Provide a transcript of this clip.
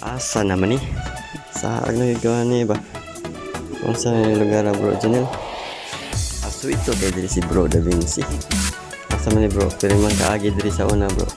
Asa naman ni? Sa ano ni ba? Kung saan ni lugar, ah, Bro Janel? Aso ito kay diri si Bro Da Vinci. Asa man ni, bro? Pero man kaagi diri sa una, bro.